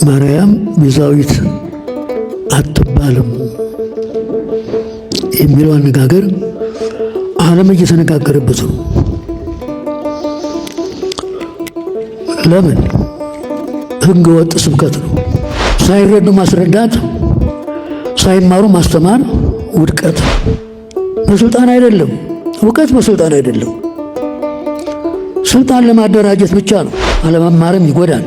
ማርያም ቤዛዊት አትባልም የሚለው አነጋገር ዓለም እየተነጋገረበት ነው። ለምን? ሕገ ወጥ ስብከት ነው። ሳይረዱ ማስረዳት፣ ሳይማሩ ማስተማር ውድቀት። በስልጣን አይደለም፣ እውቀት በስልጣን አይደለም። ስልጣን ለማደራጀት ብቻ ነው። አለመማርም ይጎዳል፣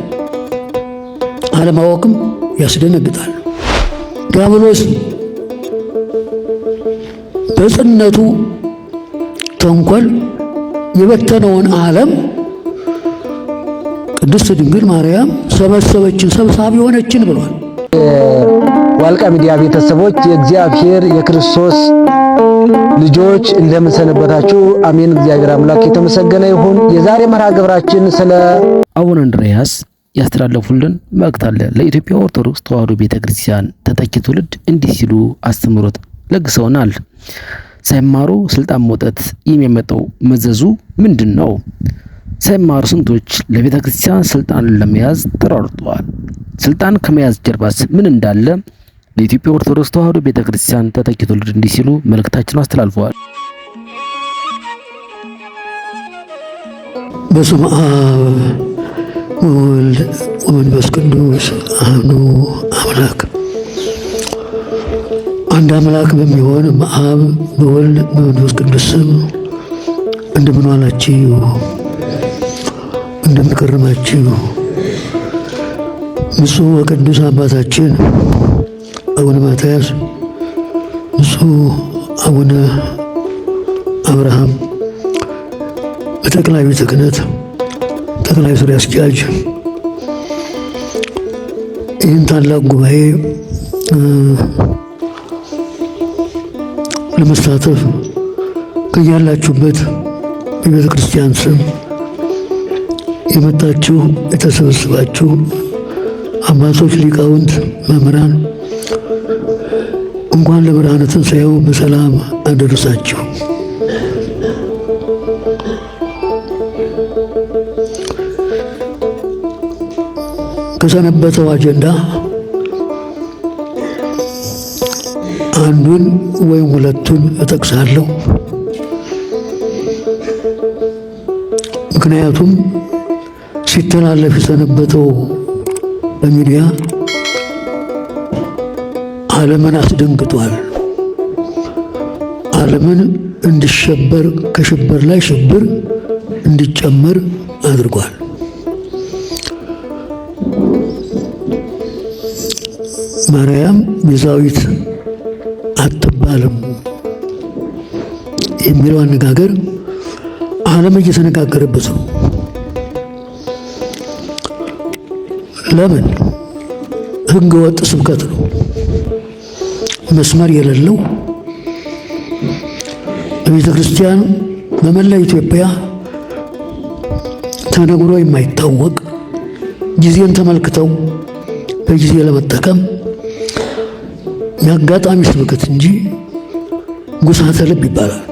አለማወቅም ያስደነግጣል። ዲያብሎስ በጽነቱ ተንኮል የበተነውን ዓለም ቅድስት ድንግል ማርያም ሰበሰበችን፣ ሰብሳቢ ሆነችን ብሏል። ዋልቃ ሚዲያ ቤተሰቦች የእግዚአብሔር የክርስቶስ ልጆች እንደምን ሰነበታችሁ? አሜን። እግዚአብሔር አምላክ የተመሰገነ ይሁን። የዛሬ መርሃ ግብራችን ስለ አቡነ እንድርያስ ያስተላለፉልን መልእክት አለ። ለኢትዮጵያ ኦርቶዶክስ ተዋሕዶ ቤተክርስቲያን ተተኪ ትውልድ እንዲህ ሲሉ አስተምህሮት ለግሰውናል። ሳይማሩ ስልጣን መውጠት የሚያመጣው መዘዙ ምንድን ነው? ሳይማሩ ስንቶች ለቤተ ክርስቲያን ስልጣን ለመያዝ ተሯሩጠዋል። ስልጣን ከመያዝ ጀርባስ ምን እንዳለ ለኢትዮጵያ ኦርቶዶክስ ተዋሕዶ ቤተ ክርስቲያን ተተኪ ትውልድ እንዲህ ሲሉ መልእክታቸውን አስተላልፈዋል። በስመ አብ ወወልድ ወመንፈስ ቅዱስ አሐዱ አምላክ። አንድ አምላክ በሚሆን በአብ በወልድ በመንፈስ ቅዱስ ስም እንደምን ዋላችሁ? እንደምን ከረማችሁ? ብፁዕ ወቅዱስ አባታችን አቡነ ማትያስ፣ ብፁዕ አቡነ አብርሃም በጠቅላይ ቤተ ክህነት ጠቅላይ ስራ አስኪያጅ፣ ይህን ታላቅ ጉባኤ ለመሳተፍ ከያላችሁበት በቤተ ክርስቲያን ስም የመጣችሁ የተሰበሰባችሁ አባቶች፣ ሊቃውንት፣ መምህራን እንኳን ለብርሃነ ትንሣኤው በሰላም አደረሳችሁ። ከሰነበተው አጀንዳ አንዱን ወይም ሁለቱን እጠቅሳለሁ። ምክንያቱም ሲተላለፍ የሰነበተው በሚዲያ ዓለምን አስደንግጧል። ዓለምን እንዲሸበር ከሽበር ላይ ሽብር እንዲጨመር አድርጓል። ማርያም ቤዛዊት አትባልም የሚለው አነጋገር ዓለም እየተነጋገረበት ነው። ለምን? ሕገ ወጥ ስብከት ነው። መስመር የሌለው በቤተ ክርስቲያን በመላ ኢትዮጵያ ተነግሮ የማይታወቅ ጊዜን ተመልክተው በጊዜ ለመጠቀም የአጋጣሚ ስብከት እንጂ ጉሳተ ልብ ይባላል።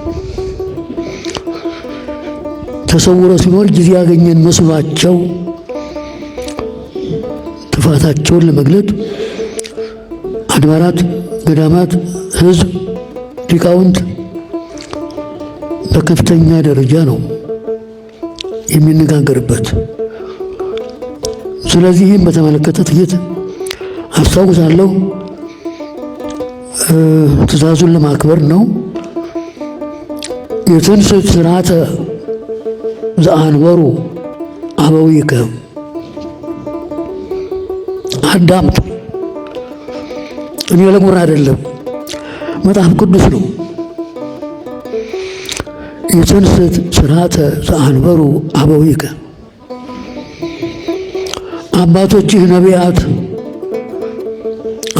ተሰውሮ ሲኖር ጊዜ ያገኘን መስሏቸው ጥፋታቸውን ለመግለጥ አድባራት፣ ገዳማት፣ ሕዝብ፣ ሊቃውንት በከፍተኛ ደረጃ ነው የሚነጋገርበት። ስለዚህም በተመለከተ ጥቂት አስታውሳለሁ። ትእዛዙን ለማክበር ነው። የትንስት ስርዓተ ዘአንበሩ አበዊከ፣ አዳምጡ። እኔ ለጉራ አይደለም፣ መጽሐፍ ቅዱስ ነው። የትንስት ስርዓተ ዘአንበሩ አበዊከ፣ አባቶችህ ነቢያት፣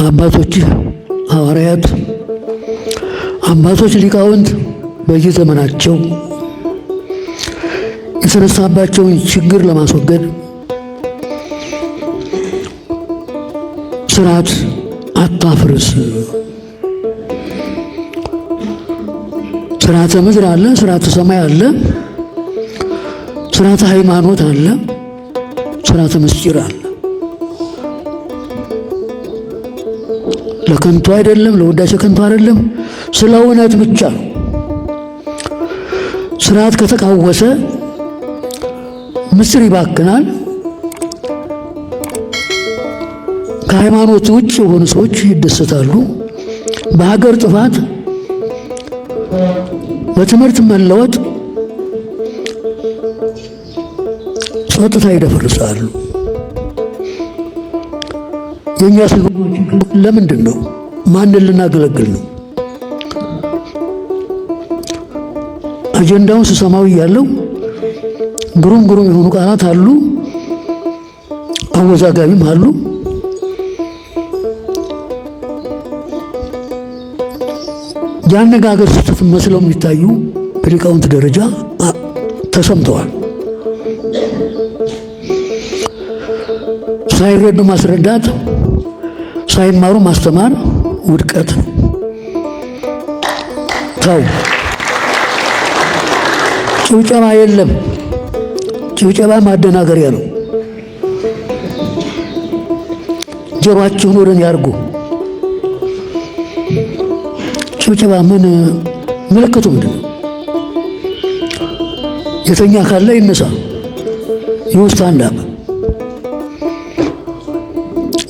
አባቶችህ ሐዋርያት፣ አባቶች ሊቃውንት በየዘመናቸው የተነሳባቸውን ችግር ለማስወገድ ስርዓት አታፍርስ። ስርዓተ ምድር አለ፣ ስርዓተ ሰማይ አለ፣ ስርዓተ ሃይማኖት አለ፣ ስርዓተ ምስጢር አለ። ለከንቱ አይደለም፣ ለውዳሴ ከንቱ አይደለም፣ ስለ እውነት ብቻ ነው። ስርዓት ከተቃወሰ ምስጢር ይባክናል። ከሃይማኖት ውጭ የሆኑ ሰዎች ይደሰታሉ። በሀገር ጥፋት፣ በትምህርት መለወጥ ጸጥታ ይደፈርሳሉ። የእኛ ለምንድን ነው? ማንን ልናገለግል ነው? አጀንዳውን ስሰማው እያለው ግሩም ግሩም የሆኑ ቃላት አሉ፣ አወዛጋቢም አሉ። የአነጋገር ስህተት መስለው የሚታዩ በሊቃውንት ደረጃ ተሰምተዋል። ሳይረዱ ማስረዳት፣ ሳይማሩ ማስተማር ውድቀት ነው። ተው፣ ጭብጨባ የለም። ጭብጨባ ማደናገሪያ ነው። ጆሮአችሁን ወደ እኔ አድርጉ። ጭብጨባ ምን ምልክቱ ምንድን ነው? የተኛ ካለ ይነሳ። You stand up።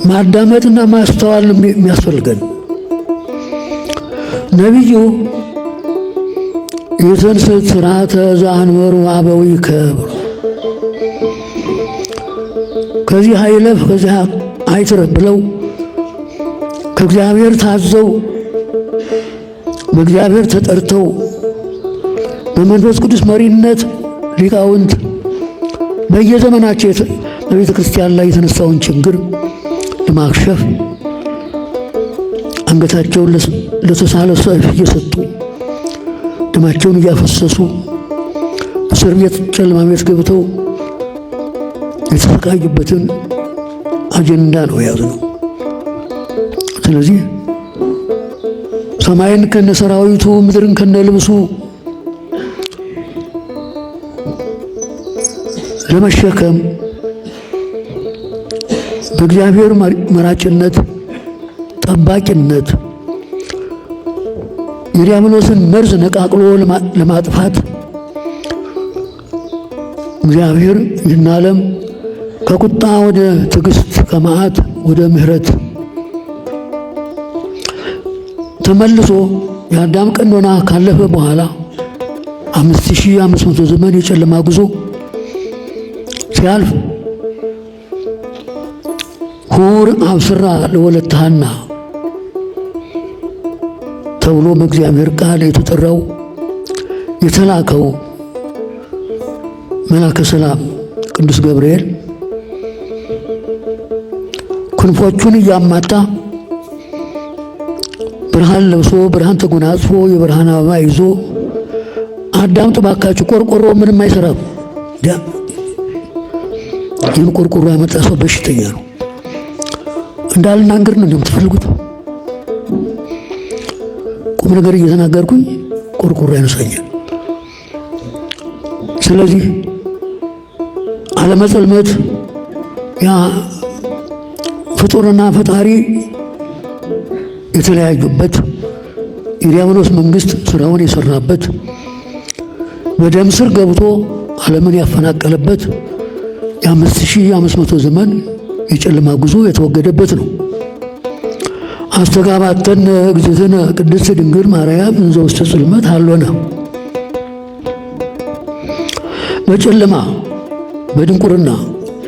ማዳመጥና ማስተዋል ነው የሚያስፈልገን። ነቢዩ ኢትንስት ሥርዓተ ዘአንበሩ አበዊከ ከዚህ አይለፍ ከዚህ አይትረፍ ብለው ከእግዚአብሔር ታዘው በእግዚአብሔር ተጠርተው በመንፈስ ቅዱስ መሪነት ሊቃውንት በየዘመናቸው በቤተ ክርስቲያን ላይ የተነሳውን ችግር ለማክሸፍ አንገታቸውን ለተሳለ ሰይፍ እየሰጡ፣ ደማቸውን እያፈሰሱ፣ እስር ቤት ጨለማ ቤት ገብተው የተሰቃዩበትን አጀንዳ ነው የያዝነው። ስለዚህ ሰማይን ከነ ሰራዊቱ፣ ምድርን ከነ ልብሱ ለመሸከም በእግዚአብሔር መራጭነት፣ ጠባቂነት የዲያብሎስን መርዝ ነቃቅሎ ለማጥፋት እግዚአብሔር ይህን ዓለም ከቁጣ ወደ ትዕግስት፣ ከመዓት ወደ ምሕረት ተመልሶ የአዳም ቀኖና ካለፈ በኋላ 5500 ዘመን የጨለማ ጉዞ ሲያልፍ ሁር አብስራ ለወለተ ሐና ተብሎ በእግዚአብሔር ቃል የተጠራው የተላከው መላከ ሰላም ቅዱስ ገብርኤል ክንፎቹን እያማታ፣ ብርሃን ለብሶ፣ ብርሃን ተጎናጽፎ፣ የብርሃን አበባ ይዞ፣ አዳምጡ ባካችሁ፣ ቆርቆሮ ምንም አይሰራም። ይህን ቆርቆሮ ያመጣ ሰው በሽተኛ ነው። እንዳልናገር ነው የምትፈልጉት? ቁም ነገር እየተናገርኩኝ ቆርቆሮ ያነሳኛል። ስለዚህ አለመጸልመት ያ ፍጡርና ፈጣሪ የተለያዩበት፣ የዲያብሎስ መንግስት ስራውን የሰራበት፣ በደም ስር ገብቶ ዓለምን ያፈናቀለበት የ5500 ዘመን የጨለማ ጉዞ የተወገደበት ነው። አስተጋባተነ እግዝእትነ ቅድስት ድንግል ማርያም እንዘ ውስተ ጽልመት ሀሎነ፣ በጨለማ፣ በድንቁርና፣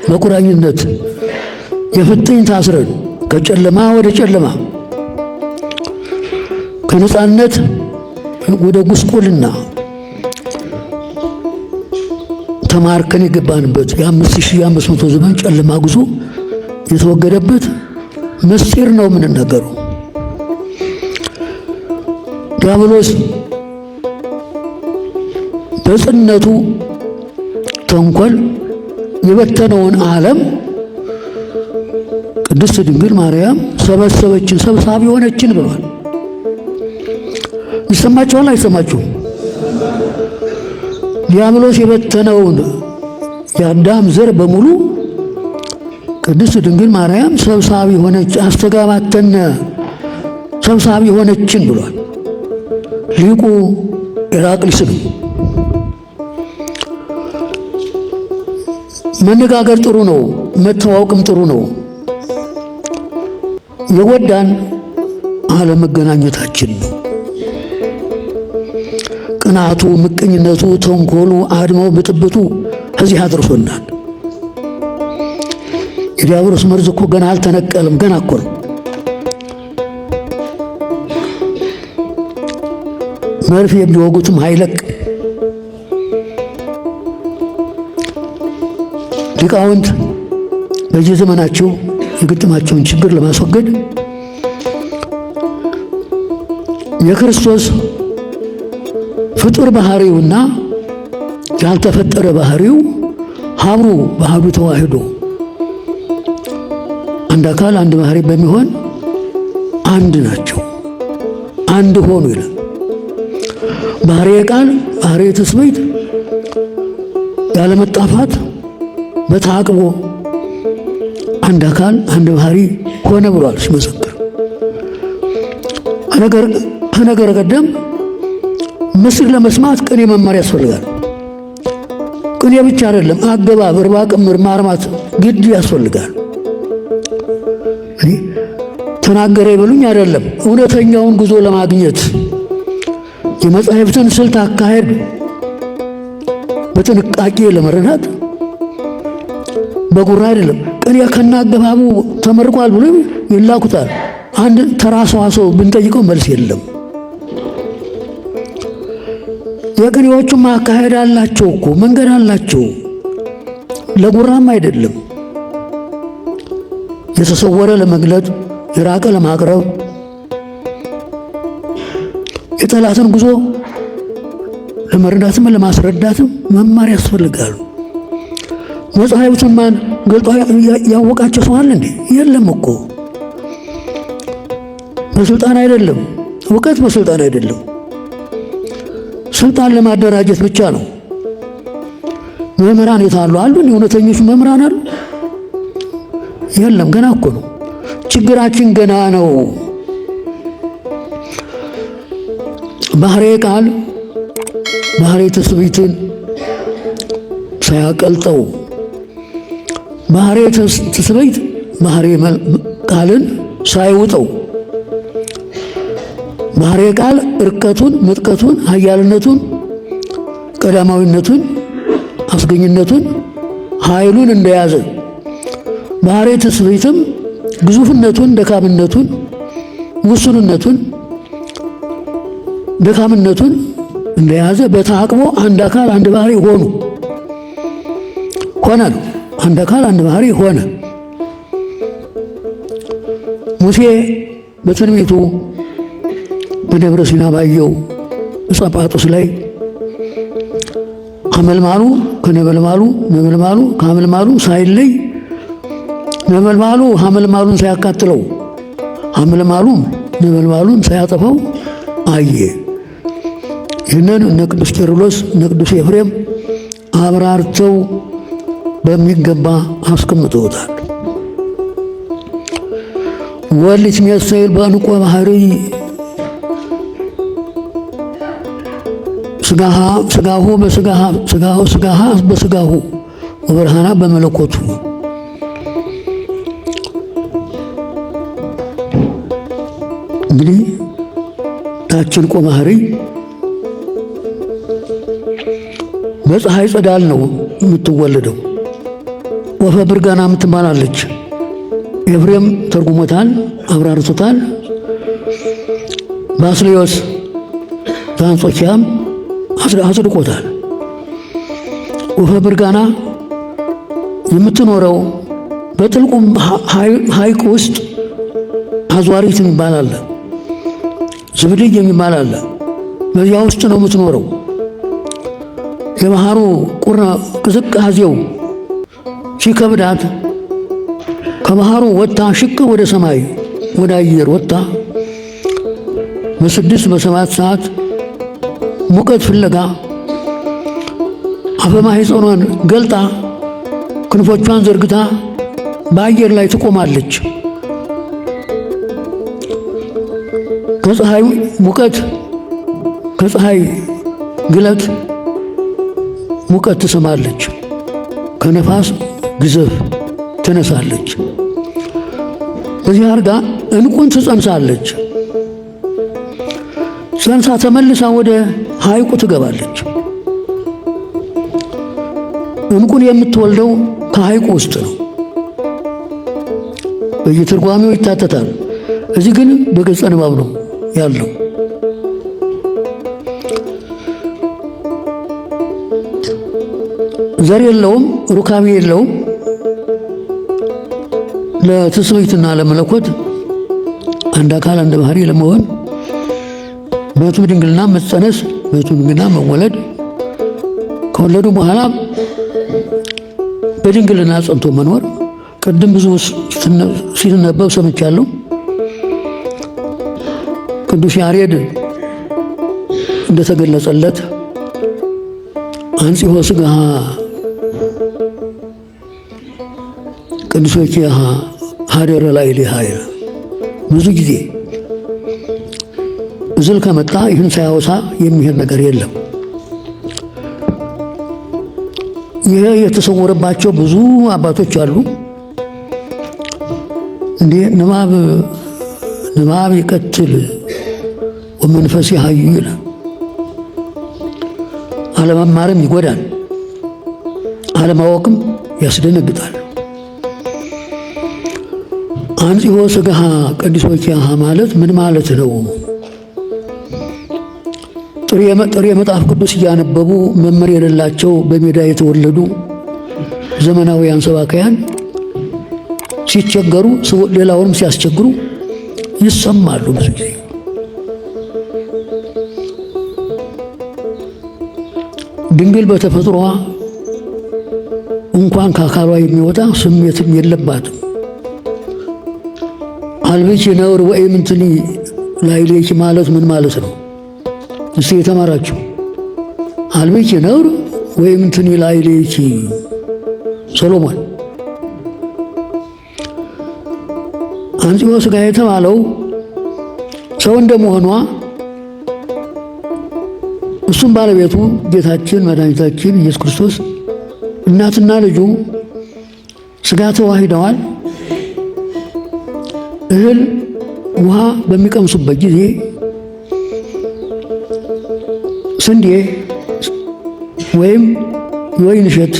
በቁራኝነት የፍጥኝ ታስረን ከጨለማ ወደ ጨለማ፣ ከነፃነት ወደ ጉስቁልና ተማርከን የገባንበት የ5500 ዘመን ጨለማ ጉዞ የተወገደበት ምስጢር ነው የምንናገረው። ዲያብሎስ በጽነቱ ተንኮል የበተነውን ዓለም ቅድስት ድንግል ማርያም ሰበሰበችን፣ ሰብሳቢ ሆነችን ብሏል። ይሰማችኋል? አይሰማችሁም? ዲያብሎስ የበተነውን የአዳም ዘር በሙሉ ቅድስት ድንግል ማርያም ሰብሳቢ ሆነች። አስተጋባተነ ሰብሳቢ ሆነችን ብሏል። ሊቁ ኢራቅሊስ ነው። መነጋገር ጥሩ ነው፣ መተዋወቅም ጥሩ ነው። የጎዳን አለመገናኘታችን ነው። ቅናቱ፣ ምቀኝነቱ፣ ተንኮሉ፣ አድማው፣ ብጥብጡ እዚህ አድርሶናል። የዲያብሎስ መርዝ እኮ ገና አልተነቀልም። ገና እኮ ነው። መርፌ የሚወጉትም አይለቅ። ሊቃውንት በየዘመናቸው የገጠማቸውን ችግር ለማስወገድ የክርስቶስ ፍጡር ባህሪውና ያልተፈጠረ ባህሪው ሀብሩ ባህዱ ተዋህዶ አንድ አካል አንድ ባህሪ በሚሆን አንድ ናቸው፣ አንድ ሆኑ ይላል። ባህሪ ቃል ባህሪ ትስብእት ያለመጣፋት በተአቅቦ አንድ አካል አንድ ባህሪ ሆነ ብሏል ሲመሰክር። ከነገረ ቀደም ምስጢር ለመስማት ቅኔ መማር ያስፈልጋል። ቅኔ ብቻ አይደለም፣ አገባብ፣ እርባ ቅምር፣ ማርማት ግድ ያስፈልጋል። ተናገረ ይበሉኝ አይደለም፣ እውነተኛውን ጉዞ ለማግኘት የመጻሕፍትን ስልት አካሄድ በጥንቃቄ ለመረዳት በጉራ አይደለም። ቅኔ ከናገባቡ ተመርቋል ብሎ ይላኩታል። አንድ ተራ ሰዋሰው ብንጠይቀው መልስ የለም። የቅኔዎቹም አካሄድ አላቸው እኮ መንገድ አላቸው። ለጉራም አይደለም። የተሰወረ ለመግለጥ፣ የራቀ ለማቅረብ፣ የጠላትን ጉዞ ለመረዳትም ለማስረዳትም መማር ያስፈልጋሉ። መጽሐፍቱን ማን ገልጦ ያወቃቸው ሰው አለ እንዴ? የለም እኮ። በስልጣን አይደለም፣ እውቀት በስልጣን አይደለም። ስልጣን ለማደራጀት ብቻ ነው። መምህራን የታሉ አሉ? እውነተኞች መምህራን አሉ? የለም፣ ገና እኮ ነው። ችግራችን ገና ነው። ባህሬ ቃል ባህሬ ትስብእትን ሳያቀልጠው ባህሬ ትስብእት ባህሬ ቃልን ሳይውጠው ባህሬ ቃል እርቀቱን፣ ምጥቀቱን፣ ኃያልነቱን፣ ቀዳማዊነቱን፣ አስገኝነቱን፣ ኃይሉን እንደያዘ ባህሬ ትስብእትም ግዙፍነቱን፣ ደካምነቱን፣ ውሱንነቱን፣ ደካምነቱን እንደያዘ በተአቅቦ አንድ አካል አንድ ባህሪ ሆኑ ሆነ ነው። አንድ አካል አንድ ባህሪ ሆነ። ሙሴ በትንቢቱ በደብረ ሲና ባየው ዕፀ ጳጦስ ላይ ሐመልማሉ ከነበልባሉ ነበልባሉ ከሐመልማሉ ሳይለይ ነበልባሉ ሐመልማሉን ሳያቃጥለው ሐመልማሉም ነበልባሉን ሳያጠፋው አየ። ይህንን እነ ቅዱስ ቄርሎስ እነ ቅዱስ ኤፍሬም አብራርተው በሚገባ አስቀምጠውታል። ወልድ ይትሜሰል በዕንቆ ባህሪ ስጋሁ በስጋሃ ስጋሁ ስጋሃ በስጋሁ ወብርሃና በመለኮቱ። እንግዲህ ታች ዕንቆ ባህሪ በፀሐይ ጸዳል ነው የምትወለደው። ወፈ ብርጋና የምትባላለች። ኤፍሬም ተርጉሞታል፣ አብራርቶታል። ባስልዮስ ዘአንጾኪያም አጽድቆታል። ወፈ ብርጋና የምትኖረው በጥልቁ ሐይቅ ውስጥ አዟሪት የሚባል አለ፣ ዝብድይ የሚባል አለ። በዚያ ውስጥ ነው የምትኖረው። የባህሩ ቁርና ቅዝቃዜው ሲከብዳት ከባህሩ ወጥታ ሽቅ ወደ ሰማይ ወደ አየር ወጥታ በ6 በ7 ሰዓት ሙቀት ፍለጋ አፈ ማኅፀኗን ገልጣ ክንፎቿን ዘርግታ በአየር ላይ ትቆማለች። ከፀሐይ ሙቀት ከፀሐይ ግለት ሙቀት ትስማለች፣ ከነፋስ ግዘፍ ትነሳለች። በዚህ አድርጋ ዕንቁን ትጸንሳለች። ጸንሳ ተመልሳ ወደ ሐይቁ ትገባለች። ዕንቁን የምትወልደው ከሐይቁ ውስጥ ነው። በየትርጓሜው ይታተታል። እዚህ ግን በገጸ ንባብ ነው ያለው። ዘር የለውም፣ ሩካቤ የለውም። ለትስብእትና ለመለኮት አንድ አካል አንድ ባህሪ ለመሆን በሕቱም ድንግልና መጸነስ፣ በሕቱም ድንግልና መወለድ፣ ከወለዱ በኋላ በድንግልና ጸንቶ መኖር። ቅድም ብዙ ሲነበብ ሰምቻለሁ። ቅዱስ ያሬድ እንደተገለጸለት አንጽሖ ሥጋሃ ቅዱሶኪሃ ሀደረ ላዕሌሃ ይላል። ብዙ ጊዜ እዝል ከመጣ ይህን ሳያወሳ የሚሄድ ነገር የለም። ይሄ የተሰወረባቸው ብዙ አባቶች አሉ። እንዴ ንባብ ንባብ ይቀትል ወመንፈስ ያሀዩ ይላል። አለመማርም ይጎዳል፣ አለማወቅም ያስደነግጣል። አንጽሖ ሥጋሃ ቅዱሶኪሃ ማለት ምን ማለት ነው? ጥሬ መጽሐፍ ቅዱስ እያነበቡ መምህር የሌላቸው በሜዳ የተወለዱ ዘመናዊያን ሰባክያን ሲቸገሩ ሌላውንም ሲያስቸግሩ ይሰማሉ። ብዙ ጊዜ ድንግል በተፈጥሮዋ እንኳን ከአካሏ የሚወጣ ስሜትም የለባትም። አልብኪ ነውር ወኢምንትኒ ላዕሌኪ ማለት ምን ማለት ነው? እስቲ የተማራችሁ አልብኪ ነውር ወኢምንትኒ ላዕሌኪ ሰሎሞን አንጽሖ ሥጋ የተባለው ሰው እንደመሆኗ እሱም ባለቤቱ ጌታችን መድኃኒታችን ኢየሱስ ክርስቶስ እናትና ልጁ ሥጋ ተዋሂደዋል። እህል ውሃ በሚቀምሱበት ጊዜ ስንዴ ወይም የወይን እሸት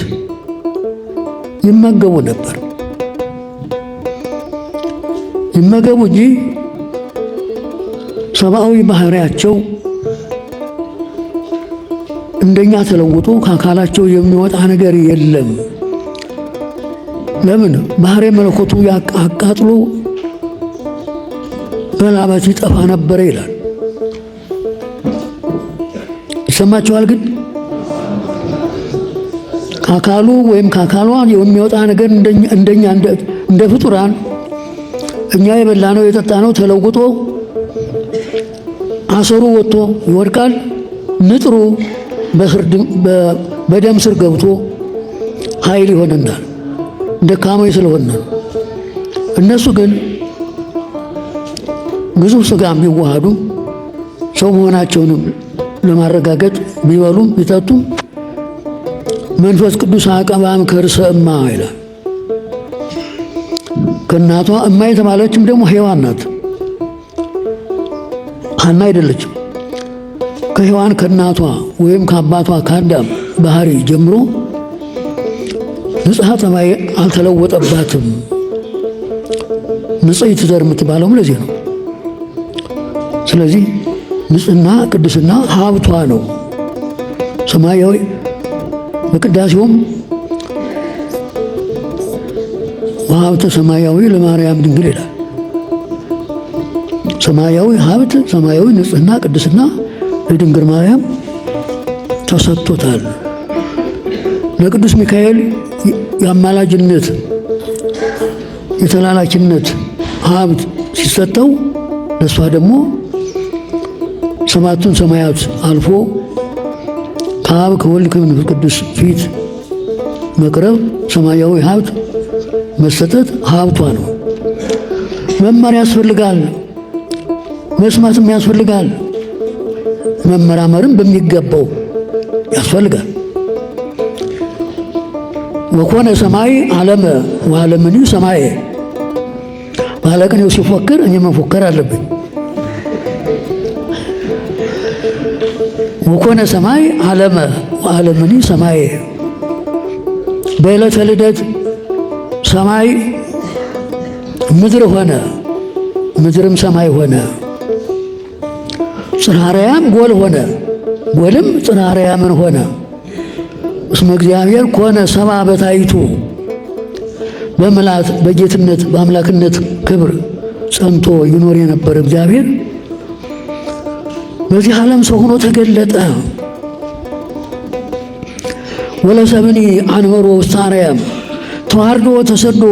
ይመገቡ ነበር። ይመገቡ እንጂ ሰብአዊ ባህሪያቸው እንደኛ ተለውጦ ከአካላቸው የሚወጣ ነገር የለም። ለምን? ባህሪ መለኮቱ አቃጥሎ በላበት ይጠፋ ነበረ ይላል። ይሰማችኋል? ግን ከአካሉ ወይም ከአካሏ የሚወጣ ነገር እንደኛ እንደ ፍጡራን እኛ የበላነው የጠጣነው ተለውጦ አሰሩ ወጥቶ ይወድቃል። ንጥሩ በደም ስር ገብቶ ኃይል ይሆነናል። ደካሞች ስለሆነ እነሱ ግን ግዙፍ ሥጋ ቢዋሃዱ ሰው መሆናቸውንም ለማረጋገጥ ቢበሉም ቢጠጡም መንፈስ ቅዱስ አቀባም ከርሰ እማ ይላል። ከእናቷ እማ የተባለችም ደግሞ ሔዋን ናት፣ ሐና አይደለችም። ከሔዋን ከእናቷ ወይም ከአባቷ ከአዳም ባህሪ ጀምሮ ንጽሐ ጠባይ አልተለወጠባትም። ንጽሕት ዘር የምትባለውም ለዚህ ነው። ስለዚህ ንጽሕና ቅድስና ሀብቷ ነው። ሰማያዊ በቅዳሴውም ወሀብተ ሰማያዊ ለማርያም ድንግል ይላል። ሰማያዊ ሀብት፣ ሰማያዊ ንጽሕና ቅድስና ለድንግል ማርያም ተሰጥቶታል። ለቅዱስ ሚካኤል የአማላጅነት የተላላኪነት ሀብት ሲሰጠው ለእሷ ደግሞ ሰባቱን ሰማያት አልፎ ከአብ ከወልድ ከመንፈስ ቅዱስ ፊት መቅረብ ሰማያዊ ሀብት መሰጠት ሀብቷ ነው። መማር ያስፈልጋል። መስማትም ያስፈልጋል፣ መመራመርም በሚገባው ያስፈልጋል። ወኮነ ሰማይ ዓለመ ወዓለምኒ ሰማየ። ባለቅኔው ሲፎክር እኔ መፎከር አለብኝ። ወኮነ ሰማይ ዓለመ ወዓለምኒ ሰማየ። በዕለተ ልደት ሰማይ ምድር ሆነ፣ ምድርም ሰማይ ሆነ። ጽርሐ አርያም ጎል ሆነ፣ ጎልም ጽርሐ አርያምን ሆነ። እስመ እግዚአብሔር ኮነ ሰብአ በታይቱ በምልአት በጌትነት በአምላክነት ክብር ጸንቶ ይኖር የነበረ እግዚአብሔር በዚህ ዓለም ሰው ሆኖ ተገለጠ። ወለሰብኒ አንበሮ ውስተ አርያም ተዋርዶ ተሰዶ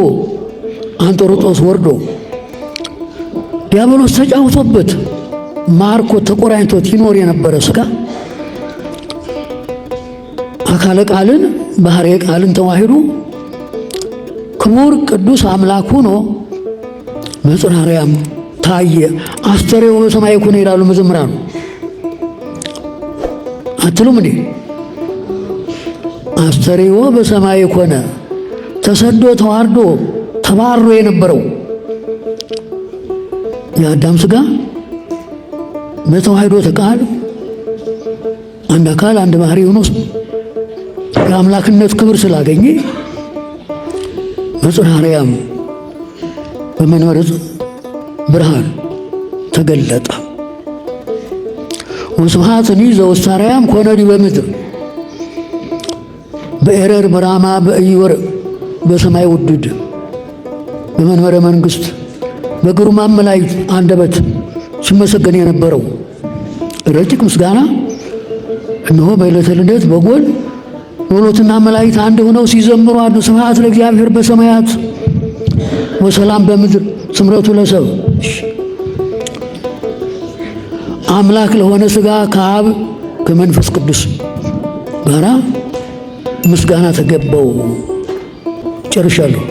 አንጦርጦስ ወርዶ ዲያብሎስ ተጫውቶበት ማርኮ ተቆራኝቶት ይኖር የነበረ ሥጋ አካለ ቃልን ባህሬ ቃልን ተዋሂዶ ክቡር ቅዱስ አምላክ ሆኖ በጽርሐ አርያም ታየ። አስተርእዮ በሰማይ ኮነ ይላሉ መዘምራኑ። አትሉም እንዴ? አስተርእዮ በሰማይ ኮነ። ተሰዶ ተዋርዶ ተባሮ የነበረው የአዳም ሥጋ በተዋህዶ ቃል አንድ አካል አንድ ባህሪ ሆኖ የአምላክነት ክብር ስላገኘ በጽርሐ አርያም በመንበረ ብርሃን ተገለጠ። ወስብሐትኒ ዘውስተ አርያም ኮነ ዲበ ምድር በኤረር በራማ በኢዮር በሰማይ ውድድ በመንበረ መንግሥት በግሩማን መላእክት አንደበት ሲመሰገን የነበረው ረቂቅ ምስጋና እነሆ በዕለተ ልደት በጎል ሎሎትና መላእክት አንድ ሆነው ሲዘምሩ አሉ። ስብሐት ለእግዚአብሔር በሰማያት ወሰላም በምድር ስምረቱ ለሰብ። አምላክ ለሆነ ሥጋ ከአብ ከመንፈስ ቅዱስ ጋራ ምስጋና ተገባው። ጨርሻለሁ።